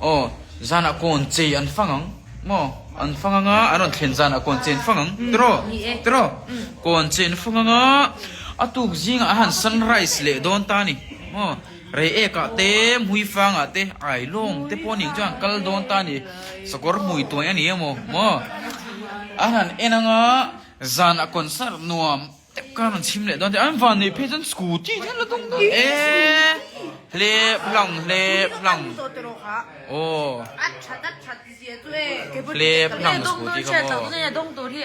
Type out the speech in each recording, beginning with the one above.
Aw, zanah kawn chei an fang ang maw? An fang anga an rawn thlen zanah kawn chei an fang ang tiraw? Tiraw? Kawn chei an fang anga a tuk zingah a han sunrise leh dawn ta a ni maw? Rei ekah te, hmui fangah te, ai lawng te pawh ning chuan an kal dawn ta a ni. Sakawr hmui tuai a ni emaw maw? An han en anga zanah concert nuam Tep ka rawn chhim leh dawn tih an van neih phei chuan scooty te an la dawng dawn e hlep hlang hlep hlang aw hlep hlang scooty kha maw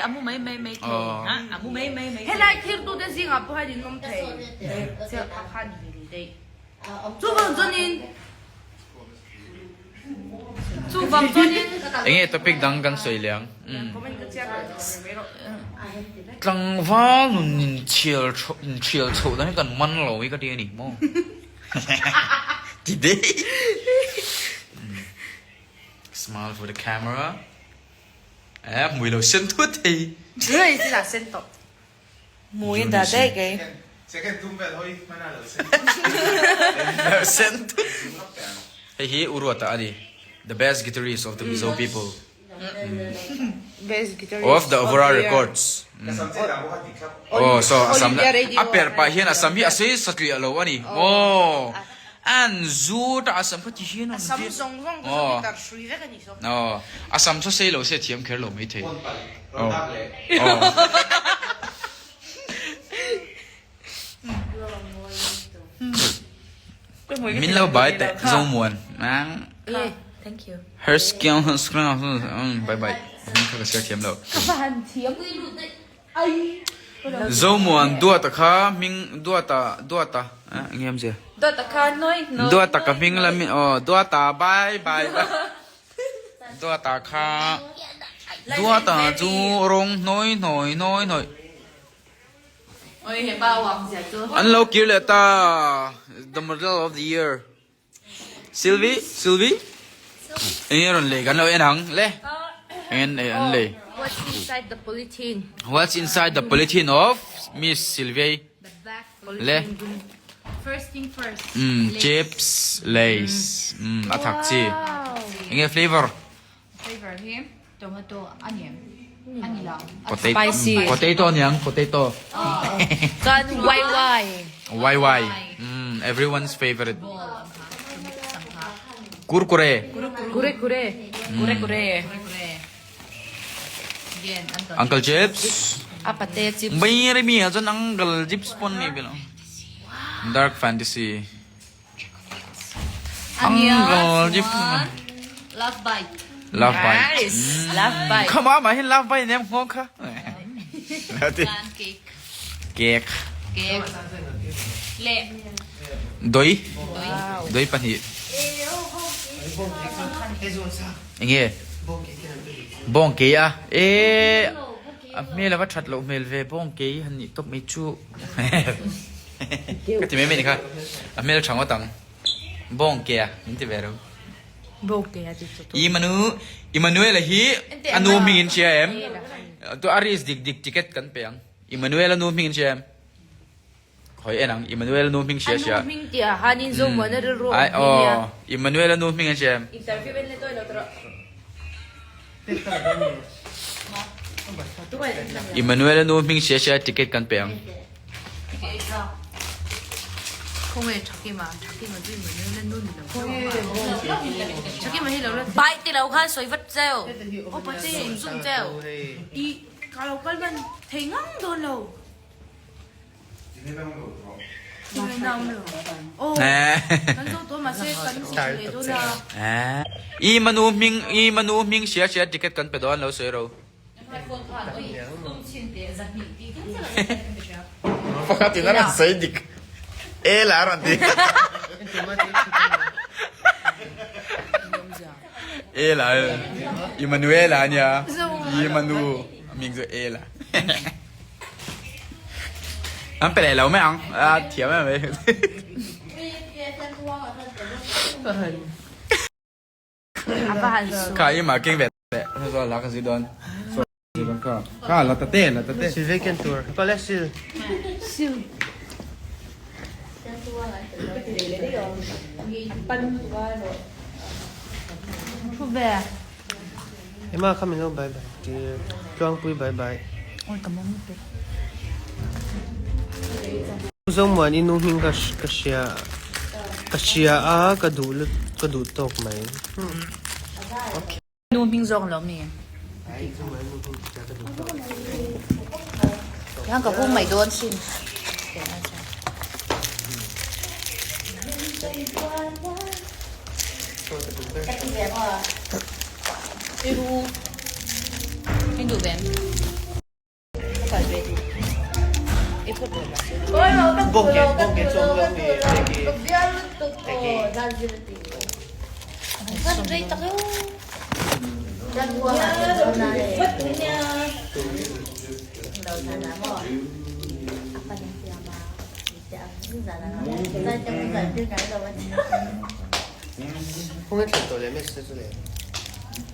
Chuvang chuanin. Enge topic dang kan sawi leh ang. Tlangval nun in thial thial chhoh dan hi kan man lo hi ka ti a ni maw. Ti daih. Smile for the camera. Eh hmui lo sen thut thei. Hei thil ah sen tawh. Hmui dah daih kei. Sen thut. Hei hi U Ruata a ni. The best guitarist of the Mizo people. Best guitarist of the Avora Records. Oh so Assam a per pah hian Assam hi a sei satliah lo a ni. Aw an zu ta Assam kha ti hian Assam zawng zawng te chu guitar hrui vek a ni so. Aw Assam chu sei lo se thiam kher lo mai thei. Min lo bai teh Zomuan. Thank you. Her skill bye bye. Ka ka share thiam lo. Zomuan duata kha hming duata duata eng nge zia. Duata kha noi noi. Duata ka hming la mi oh duata bye bye. Duata kha duata chu rawng hnawi hnawi hnawi hnawi. An lo kir leh ta the model of the year Sylvie Sylvie eng nge rawn lei kan lo en ang le eng nge an lei What's inside the polythene? What's inside the polythene of Miss Sylvie le First thing first. Um chips lays um a thak chi eng nge flavor Flavor hi tomato onion ani lo. Potato Spicy. Potato aniang potato. Chuan YY. YY. Mm, everyone's favorite. Kurkure. Kure kure. Kure kure. Uncle Chips. A pate chips. Bai re mi a chuan Uncle Chips pawn ni bilo. Dark Fantasy. Uncle Chips. Love bite. Love bite. Nice. Love bite. Come on, ma hin love bite nem ngong kha. Cake. Cake. Cake. Le. Doi. Doi pahnih. Enge? Bawng kei a. E a hmel a va that loh hmel ve bawng kei han nih tawp mai chu. Ka ti mai mai ni kha. A hmel tha ngawt ang. Bawng ke a min ti ve ro. Bawng ke a ti chu. Imanu Immanuel hi a nu hming in hria em? Tu Aris dik dik ticket kan pe ang. Immanuel a nu hming in hria em? Khawi en ang Immanuel a nu hming hria hria. A nu hming tih ah hanin Zomuana rilru a awm hi nia. Immanuel a nu hming an hria em? Interview en le tawi lo tawh. Immanuel a nu hming hria hria ticket kan pe ang. Bike ti lo khan sawi vat cheu. Sum sum cheu. Ka lo kal ban thei ngang dawn lo. I manu hming i manu hming hria hria ticket kan pe dawn lo sawi ro. Pakhat in a rawn sawi dik e la a rawn ti. E la Emmanuela ania i manu hming chu e la. An pe leh lo mai ang a thiam em mai. Kha i mah keng ve teh saw la ka zui dawn saw zui dawn kha kha la ta te la ta te. Sil ve ken tur ka le sil. Sil. ve. Emma kha min lo bye bye tir. Tluangpui bye bye. Oi ka mawm lutuk. U Zomuan i nu hming ka ka hria ka hria a ka duh lut ka duh tawk mai. Ok. Nu hming zawk lo mi. Tiang ka hung mai dawn sin. I ru. I duh ve em? Ka kal ve duh. I phawt lo mahse.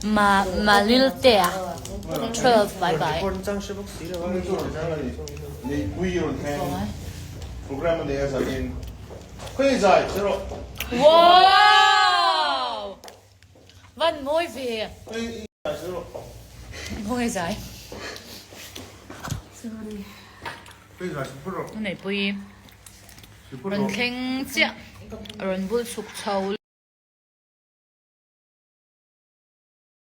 Ma ma lil te a 12 bye bye. Wow! Van mawi ve. Mawi zai. Neipui rawn thleng chiah rawn bul chhuk chho.